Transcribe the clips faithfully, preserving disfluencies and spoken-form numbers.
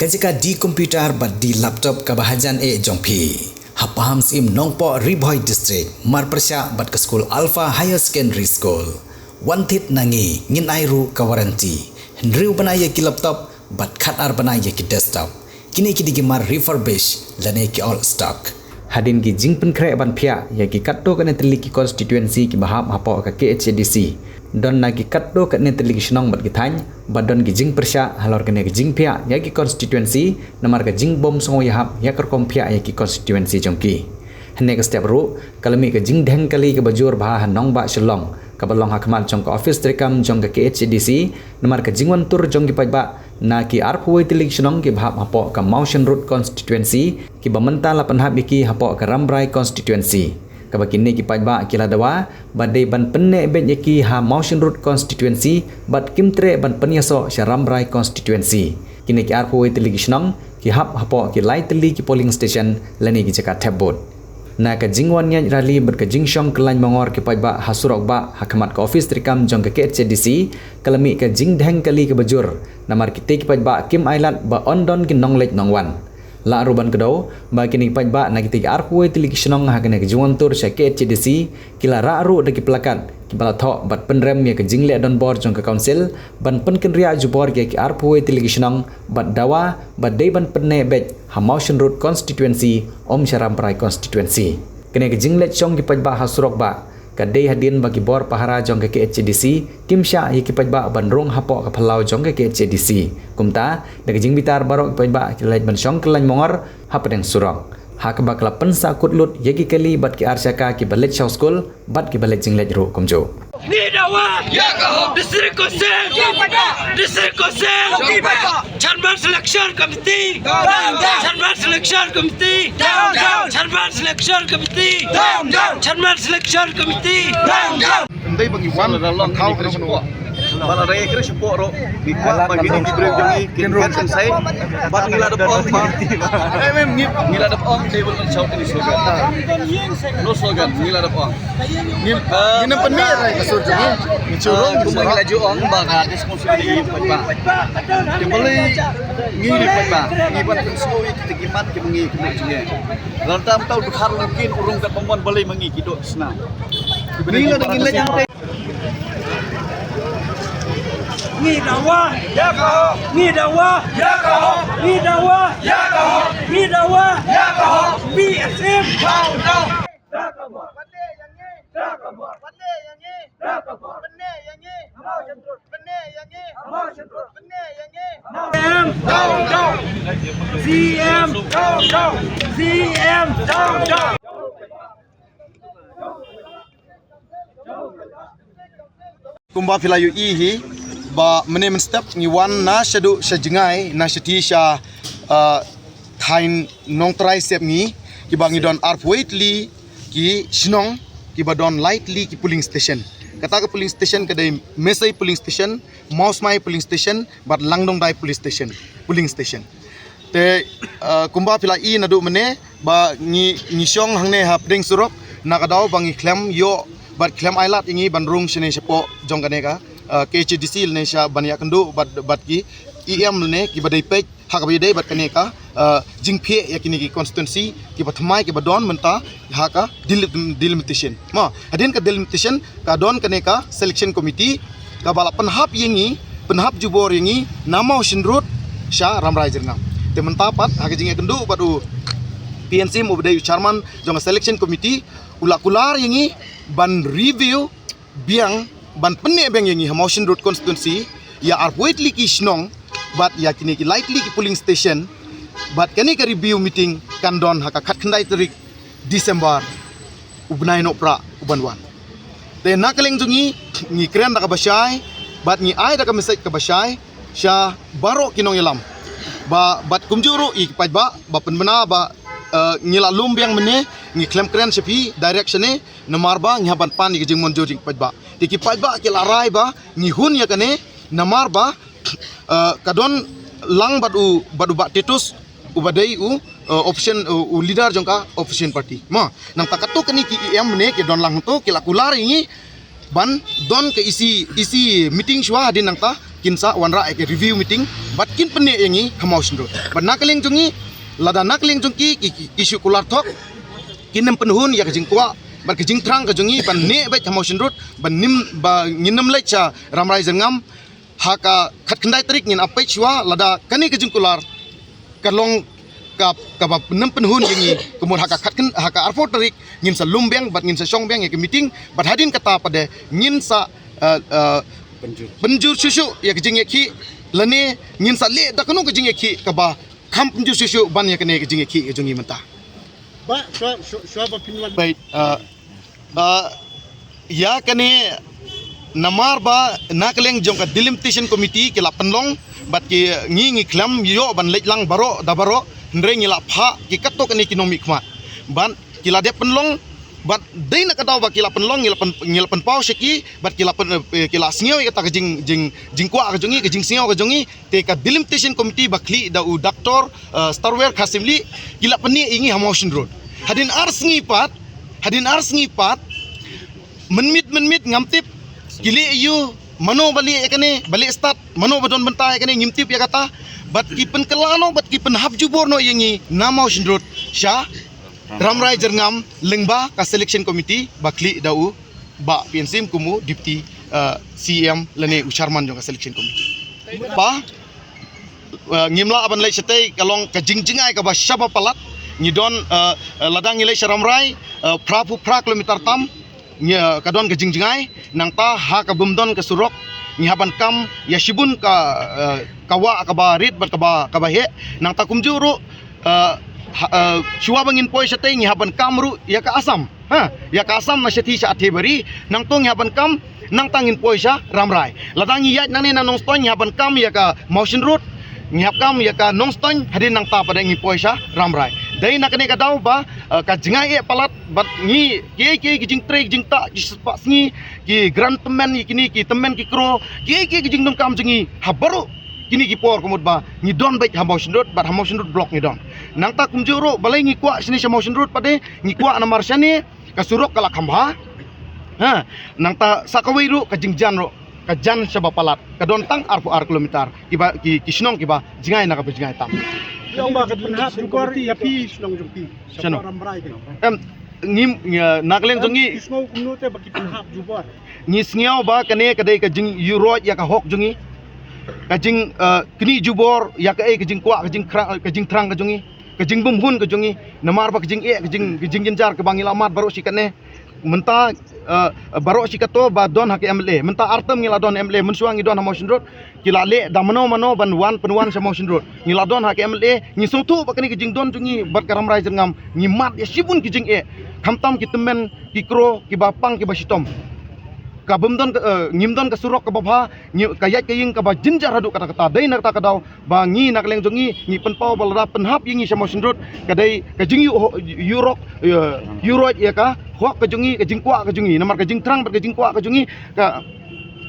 Ka jaka D computer bad D laptop kaba hajan eh jong phi. Ha Pahamsyiem Nongpoh, Ri Bhoi District, marpyrshah bad ka skul Alpha Higher Secondary School. Wan thied na ngi, ngin ai ruh ka warranty. Hynriew bnai ïa ki laptop bad khatar bnai ïa ki desktop. Kine ki dei ki mar refurbish lane ki old stock. Hadien ki jingpynkhreh ban phiah ïa ki katto katne tylli ki constituency kiba hap hapoh ka K H A D C, don na ki katto katne tylli ki shnong bad ki thaiñ, ba don ki jingpyrshah halor kane ka jingphiah ïa ki constituency, namar ka jingbym sngewïahap ïa ka rukom phiah ïa ki constituency jong ki. Hynne ka step ruh ka la mih ka jingdheng kali kaba jur bha ha nongbah Shillong, kaba long ha khmat jong ka ophis treikam jong ka K H A D C, namar ka jingwan tur jong ki paidbah na ki arphew wei tylli ki shnong kiba hap hapoh ka Mawshynrut constituency, kiba mynta la pynhap ïa ki hapoh ka Rambrai constituency. Kaba kine ki paidbah ki la dawa ba dei ban pynneh beit ïa ki ha Mawshynrut constituency bad kim treh ban pynïasoh sha Rambrai constituency. Kine ki arphew wei tylli ki shnong ki hap hapoh ki lai tylli ki polling station lane ki jaka thep vote. Na ka jingwan ïaid rally bad ka jingshong kyllaiñ mongor ki paidbah ha surok bah ha khmat ka ophis treikam jong ka K H A D C, ka la mih ka jingdheng kali kaba jur, namar kitei ki paidbah kim ailad ba yn don ki nongleit nongwan. Lah ruh ban kdew ba kine ki paidbah na kitei ki arphew wei tylli ki shnong ha kane ka jingwan tur sha K H A D C ki la rah ruh da ki plakat kiba la thoh bad pynrem ïa ka jingleh donbor jong ka council ban pynkynriah jubor ïa ki arphew wei tylli ki shnong bad dawa ba dei ban pynneh beit ha Mawshynrut constituency, ym sha Rambrai constituency. Kane ka jingleit shong ki paidbah ha surok bah ka dei hadien ba ki bor pahara jong ka K H A D C kim shah ïa ki paidbah ban rung hapoh ka phyllaw jong ka K H A D C. Kumta da ka jingbitar baroh ki paidbah ki la leit ban shong kyllaiñ mongor hapdeng surok, ha kaba ka la pynsah kut lut ïa ki kali bad ki arshaka kiba leit shaw skul bad kiba leit jingleit ruh kumjuh. Ngi dawa ïa ka hok. District Council, District Council, Chairman Selection Committee, Chairman Selection Committee, Chairman Selection Committee, Chairman Selection Committee. Ym dei ba ngi wan ban thaw ka nongno. Ba la dei kre shapoh ruh ngi kwah ba kine ki briew jong ngi kin wan sensei. Ba ngi la dep ong ba, em, em, ngi, ngi la dep ong table ban shaw kine slogan. No slogan, ngi la dep ong. Ngi, ngi nam pynmih rai ka sur jong ngi. Ngi chu rong, kumba ngi la ju ong ba ka discussion ni paidbah. Te balei ngi ni paidbah ngi ban pynsngew ïa kita ki mat ki ma ngi ki ma jingeh. Lada tam tau dkhar longkin urung kat pamon balei ma ngi ki doh sna. Ngi la dang ngi leh. Ngi dawa ïa ka hok. Ngi dawa ïa ka hok. Ngi dawa ïa ka hok. Ngi dawa ïa ka hok. P S M down, down. Down, down. C M down, down. C M down, down. Kumba phi la ïohi hi ba mynne mynstep ngi wan na shaduh sha jngai na shathie sha, ah, thaiñ Nongtrai Sepngi, kiba ngi don arphew wei tylli ki shnong, kiba don lai tylli ki polling station. Kata ka polling station ka dei Mesei polling station, Mawsmai polling station bad Langdongdai police station, polling station. Te, ah, kumba phi la i naduh mynne ba ngi, ngi shong hangne hapdeng surok na ka daw ba ngi khlem ïoh bad khlem ailad ïa ngi ban rung shane shapoh jong kane ka, ah, K H A D C lane sha ban ïakynduh bad, bad ki E M lane kiba dei peit ha kaba ïadei bad kane ka, ah, jingphiah ïa kine ki constituency kiba thymmai kiba don mynta ha ka delim-, delimitation. Ma, hadien ka delimitation ka don kane ka selection committee kaba la pynhap ïa ngi, pynhap jubor ïa ngi na Mawshynrut sha Rambrai Jyrngam. Te mynta pat ha ka jingïakynduh bad u P N Syiem uba dei u chairman jong ka selection committee, u la kular ïa ngi ban review biang, ban pynneh biang ïa ngi ha Mawshynrut constituency, ïa arphew wei tylli ki shnong bad ïa kine ki lai tylli ki polling station. Bad kane ka review meeting kan don ha ka khatkhyndai tarik December u bnai Nohprah u ban wan. Te na ka liang jong ngi, ngi kren da kaba shai bad ngi ai da ka message kaba shai sha baroh ki nongïalam. Ba, bad kumjuh ruh ïa ki paidbah ba pynbna ba, eh, ngi la lum biang mynne, ngi khlem kren sha phi direct shane, namar ba ngi hap ban pan ïa ka jingmynjur jong ki paidbah. Te ki paidbah ki la rai ba ngi hun ïa kane, namar ba, eh, ka don lang bad u, bad u Bah Titus uba dei u, eh, opposition, u, u leader jong ka opposition party. Ma, nangta katto katne ki E M ne ki don lang hangto ki la kular ïa ngi Ban don ka E C, E C meeting shuwa, hadien nangta kin sa wanrah ïa ka review meeting bad kin pynneh ïa ngi ha Mawshynrut. Bad na ka liang jong ngi, lada na ka liang jong ki, ki, ki, ki shu kular thok, kin nym pynhun ïa ka jingkwah bad ka jingthrang ka jong ngi ban neh beit ha Mawshynrut, ban nym, ba ngin nym leit sha Rambrai Jyrngam ha ka khatkhyndai tarik, ngin ap peit shuwa. Lada kane ka jingkular ka long ka, kaba nym pynhun ïa ngi, kumno ha ka khatkhyndai, ha ka arphew tarik ngin sa lum biang bad ngin sa shong biang ïa ka meeting. Bad hadien kata pat de ngin sa, eh, eh, pynjur shuh shuh ïa ka jingïakhih, lane ngin sa leh da kano ka jingïakhih kaba kham pynjur shuh shuh ban ïa kane ka jingïakhih ka jong ngi mynta. Ba, shuwa, shuwa, shuwa ba phin wan. Beit, uh, uh, ïa kane namar ba na ka liang jong ka delimitation committee ki la pynlong, bad ki, ngi, ngi khlem ïoh ban leit lang baroh da baroh, hynrei ngi la phah ki katto katne ki nongmihkhmat. Bad ki la dep pynlong, bad dei na ka daw ba ki la pynlong, ngi la pyn, ngi la pynpaw sha ki, bad ki la pyn, eh, ki la sngew ïa kata ka jing, jing, jingkwah ka jong ngi, ka jingsngew ka jong ngi, te ka delimitation committee ba khlieh da u Doctor, eh, Starwell Kharsyiemlieh, ki la pynneh ïa ngi ha Mawshynrut. Hadien ar sngi pat, hadien ar sngi pat, mynmiet, mynmiet ngam tip ki leh aïu, mano ba leh ïa kane, ba leh start, mano ba don bynta ïa kane, ngim tip ïa kata. Bad ki pynkylla noh, bad ki pynhap jubor noh ïa ngi na Mawshynrut sha Rambrai Jyrngam lyngba ka selection committee ba khlieh da u Bah P N Syiem kum u Deputy, eh, C E M lane u Chairman jong ka selection committee. Ba, eh, ngim lah ban leit shatei, ka long ka jingjngai kaba shaba palat. Ngi don, eh, eh, lada ngi leit sha Rambrai, eh, phra phew phra kilometer tam, ngi, eh, ka don ka jingjngai. Nangta ha ka bym don ka surok, ngi hap ban kam ïa shibun ka, eh, ka wah kaba rit bad kaba, kaba heh. Nangta kumjuh ruh, eh, ha, eh, shuwa ba ngin poi shatei ngi hap ban kam ruh ïa ka Assam. Ha, ïa ka Assam na shathie sha Athiabari, nangta ngi hap ban kam, nangta ngin poi sha Rambrai. Lada ngi ïaid nangne na Nongstoiñ ngi hap ban kam ïa ka Mawshynrut, ngi hap kam ïa ka Nongstoiñ, hadien nangta pat de ngi poi sha Rambrai. Dei na kane ka daw ba, eh, ka jngai eh palat, bad ngi, kiei kiei ki jingtrei ki jingktah, ki spah sngi, ki grant tymmen, ki kine ki tymmen ki kro, kiei kiei ki jingdonkam jong ngi ha baroh kine ki por, ka mut ba ngi don beit ha Mawshynrut, bad ha Mawshynrut block ngi don. Nangta kumjuh ruh, balei ngi kwah shane sha Mawshynrut pat de, ngi kwah namar shane ka surok ka la kham bha. Ha, nangta sa kawei ruh ka jingjan ruh, ka jan shaba palat, ka don tang arphew ar kilometer, kiba, ki, ki shnong kiba jngai na kaba jngai tam. Ïa ba ka pynhap jubor ïa phi shnong jong phi. Shano? Rambrai ka. Em, ngim, ngi, na ka liang jong ngi. Ki sngew kumno te ba ki pynhap jubor. Ngi sngew ba kane ka dei ka jingïuroit ïa ka hok jong ngi. Ka jing, eh, knieh jubor ïa kaei ka jingkwah, ka jingthrang, ka jingthrang ka jong ngi, ka jingbymhun ka jong ngi. Namar ba ka jingeh, ka jing, ka jingjynjar kaba ngi la mad baroh shi katne. Mynta, eh, baroh shi kato ba don ha ka M L A. Mynta ar term ngi la don M L A, mynshuwa ngi don ha Mawshynrut. Ki la leh da mano mano ban wan pynwan sha Mawshynrut. Ngi la don ha ka M L A, ngi sngewthuh ba kane ka jingdon jong ngi bad ka Rambrai Jyrngam, ngi mad ïa shibun ki jingeh. Khamtam ki tymmen ki kro, kiba pang kiba shitom. Ka bym don ka, eh, ngim don ka surok kaba bha, ngi, ka ïaid ka ïeng kaba jynjar haduh katta katta. Dei na kata ka daw ba ngi na ka liang jong ngi, ngi pynpaw ba lada pynhap ïa ngi sha Mawshynrut, ka dei ka jingïu, ïurok, eh, ïuroit ïa ka hok ka jong ngi, ka jingkwah ka jong ngi. Namar ka jingthrang bad ka jingkwah ka jong ngi, ka,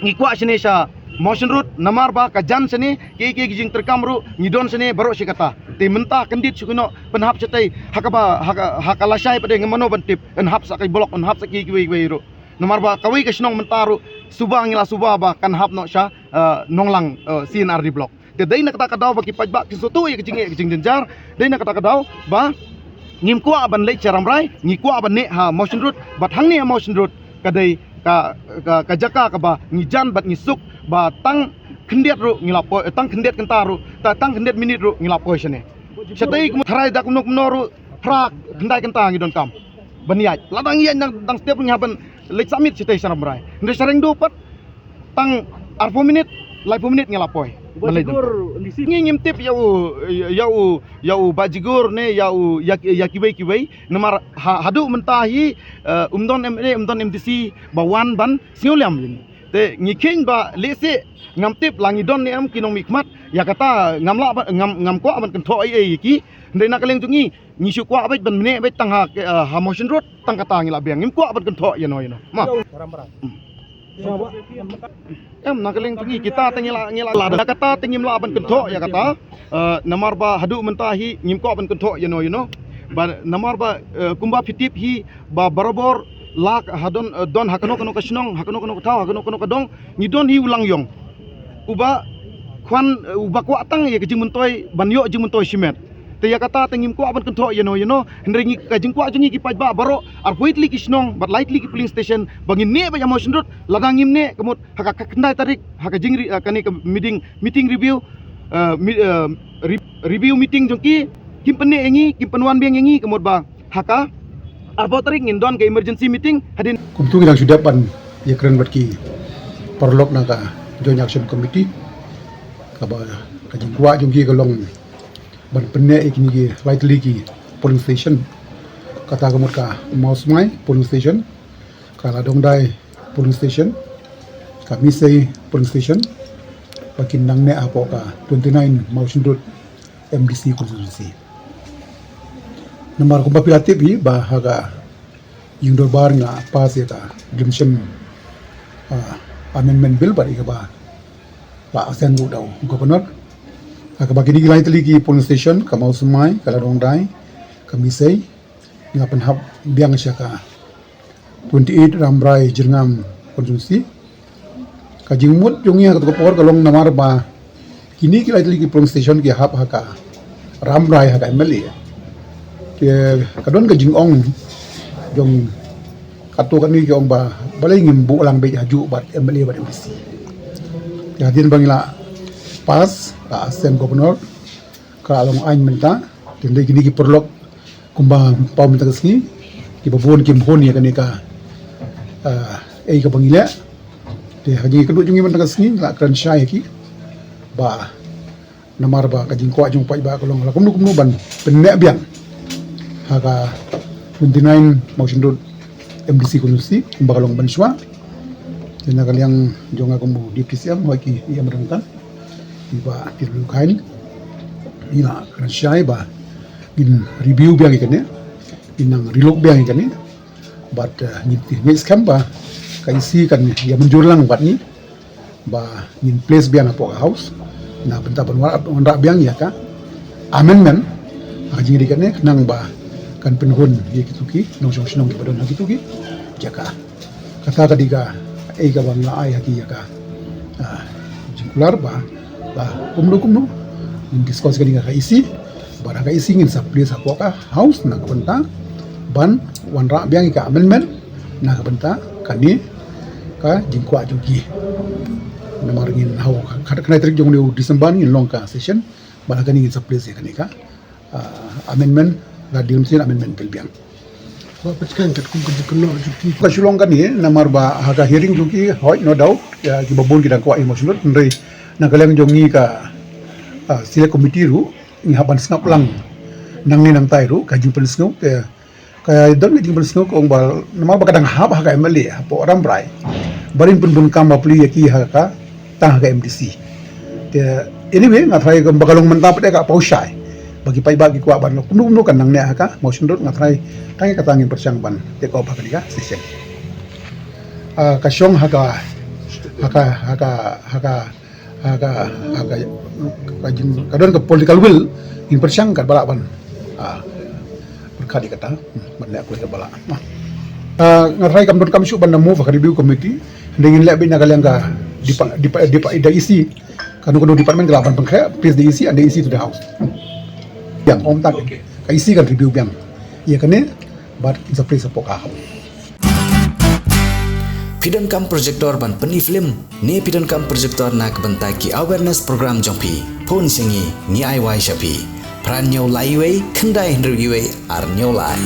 ngi kwah shane sha Mawshynrut, namar ba ka jan shane, kiei kiei ki jingtreikam ruh ngi don shane baroh shi katta. Te mynta kyndit shu kynnoh pynhap shatei ha kaba, ha ka, ha ka lashai pat de ngim mano ban tip, yn hap sa ka block, yn hap sa kiei kiwei kiwei ruh. Namar ba kawei ka shnong mynta ruh suba ngi la suba ba kan hap noh sha, eh, Nonglang, eh, C and R D block. Te dei na kata ka daw ba ki paidbah ki sngewthuh ïa ka jingeh ka jingjynjar. Dei na kata ka daw ba ngim kwah ban leit sha Rambrai, ngi kwah ban neh ha Mawshynrut, bad hangne ha Mawshynrut ka dei ka, ka, ka jaka kaba ngi jan bad ngi suk, ba tang khyndiat ruh ngi la poi, eh, tang khyndiat kynta ruh, ta, tang khyndiat minit ruh ngi la poi shane. Shatei kumno, tharai da kumno kumno ruh phra khyndai kynta ngi donkam ban ïaid. Lada ngi ïaid dang, dang step ngi hap ban leit submit shatei sha Rambrai. Hynrei sha Rengdo pat tang arphew minit, laiphew minit ngi la poi. Ba lei jigur don. Ngi ngim tip ïa u, ïa u, ïa u Bah Jigur ne ïa u, ïa, ïa kiwei kiwei. Namar ha, haduh mynta hi, eh, um don M L A, um don M D C ba wan ban sngewlem ïa ngi. Te ngi kheiñ ba lehse ngam tip la ngi don ne em ki nongmihkhmat. Ïa kata ngam lah ba, ngam, ngam kwah ban kynthoh ei ei ïa ki. Hynrei na ka liang jong ngi, ngi shu kwah beit ban mynne beit tang ha, eh, ha Mawshynrut, tang kata ngi la biang. Ngim kwah ban kynthoh ïano ïano. Ma. Hmm. Em, na ka liang jong ngi kita te ngi la, ngi la, la da kata te ngim lah ban kynthoh ïa kata. Eh, namar ba haduh mynta hi ngim kwah ban kynthoh ïano ïano. Ba namar ba, eh, kumba phi tip hi ba barabor La ka ha don, eh, don ha kano kano ka shnong, ha kano kano ka thaw, ha kano kano ka dong, ngi don hi u lang ïong. Uba khwan, eh, uba kwah tang ïa ka jingmyntoi, ban ïoh jingmyntoi shimet. Te ïa kata te ngim kwah ban kynthoh ïano ïano, hynrei ngi ka jingkwah jong ngi ki paidbah baroh, arphew wei tylli ki shnong, bad lai tylli ki polling station, ba ngin neh beit ha Mawshynrut, lada ngim neh, ka mut ha ka, ka khyndai tarik, ha ka jingri, eh, kane ka meeting, meeting review, eh, mi-, eh, re-, review meeting jong ki, kim pynneh ïa ngi, kim pynwan biang ïa ngi, ka mut ba ha ka arphew tarik ngin don ka emergency meeting hadien. Kumtu ngi dang shu dep ban ïakren bad ki paralok na ka Joint Action Committee, kaba ka jingkwah jong ki ka long ban pynneh ïa kine ki lai tylli ki polling station. Kata ka mut ka Mawsmai polling station, ka Ladongdai polling station, ka Misei polling station, ba kin nang neh hapoh ka twenty-nine Mawshynrut M D C constituency. Namar kumba phi la tip hi ba ha ka ïing dorbar nga pass ïa ka Exemption, ah, Amendment Bill bad ïa kaba la assent ruh da u Governor. Ha kaba kine ki lai tylli ki polling station, ka Mawsmai, ka Ladongdai, ka Misei, nga pynhap biang sha ka twenty-eight Rambrai Jyrngam constituency. Ka jingmut jong ngi ha kato ka por ka long namar ba kine ki lai tylli ki polling station ki hap ha ka Rambrai ha ka M L A. Te ka don ka jingong jong kato kane ki ong ba balei ngim buh lang beit hajuh bad M L A bad M D C. Te hadien ba ngi la pass, la assent Governor, ka la long aiñ mynta. Te hynrei kine ki paralok kumba paw mynta ka sngi, kiba bun kim hun ïa kane ka, ah, ei kaba ngi leh. Te ha ka jingïakynduh jong ngi mynta ka sngi, la kren shai ïa ki ba namar ba ka jingkwah jong u paidbah ka long la kumno kumno ban pynneh biang ha ka twenty-nine Mawshynrut M D C constituency kumba ka long mynshuwa. Te na ka liang jong nga kum u Deputy C M, hooid ki ïa mrang ka, i Bah Tirlukhain, i la kren shai ba ngin review biang ïa kane, ngin nang relook biang ïa kane. Bad, eh, ngin, ngin skhem ba ka E C kan ïa mynjur lang bad ngi ba ngin place biang hapoh ka House na bynta ban wanrah, wanrah biang ïa ka amendment ha ka jingïadei kane, khnang ba kan pynhun ïa kito ki nongshong shnong kiba don ha kito ki jaka. Kata ka dei ka ei kaba nga la ai ha ki ïa ka, ah, jingkular ba, ba kumno kumno ngin discuss kane ka E C, bad ha ka E C ngin sa place hapoh ka House na ka bynta ban wanrah biang ïa ka amendment na ka bynta kane ka jingkwah jong ki. Namar ngin ha u khatkhyndai tarik jong une u December ngin long ka session, bad ha kane ngin sa place ïa kane ka, ah, amendment, la Exemption Amendment Bill biang. Ba pynskhem katkum ka jingkynnoh jong ki. Ka shu long kane namar ba ha ka hearing jong ki, hooid, no doubt, ïa, kiba bun ki dang kwah ïa Mawshynrut, hynrei na ka liang jong ngi ka, ah, Select Committee ruh ngi hap ban sngap lang nangne nangtai ruh ka jingpynsngew. Te ka don ka jingpynsngew ka ong ba namar ba ka dang hap ha ka M L A hapoh Rambrai, ba rin pynbun kam bapli ïa ki ha ka, tang ha ka M D C. Te anyway, nga tharai kumba ka long mynta pat ka paw shai ba ki paidbah ki kwah ban long kumno kumno kan nang neh ha ka Mawshynrut, nga tharai tang ïa kata ngin pyrshang ban take off ha kane ka session. Ah, ka shong ha ka, ha ka, ha ka, ha ka, ha ka, ha ka, ka jing, ka don ka political will, ngin pyrshang katba lah ban, ah, pyrkhat ïa kata, hmm, ban leh kumta ba lah. Ah, nga tharai kam don kam shuh ban da move ha ka review committee, hynrei ngin leh beit na ka liang ka depa-, depa-, depa-, da E C, kano kano department ka lah ban pynkhreh, place da E C and da E C to the House. Biang, ym tang, ka E C kan review biang ïa kane, bad kin sa place hapoh ka House. Phi donkam projector ban pyni film ne phi donkam projector na ka bynta ki awareness program jong phi? Phone sha ngi, ngi ai wai sha phi. Phra hynñiew lai wei, khyndai hynriew wei, ar hynñiew lai.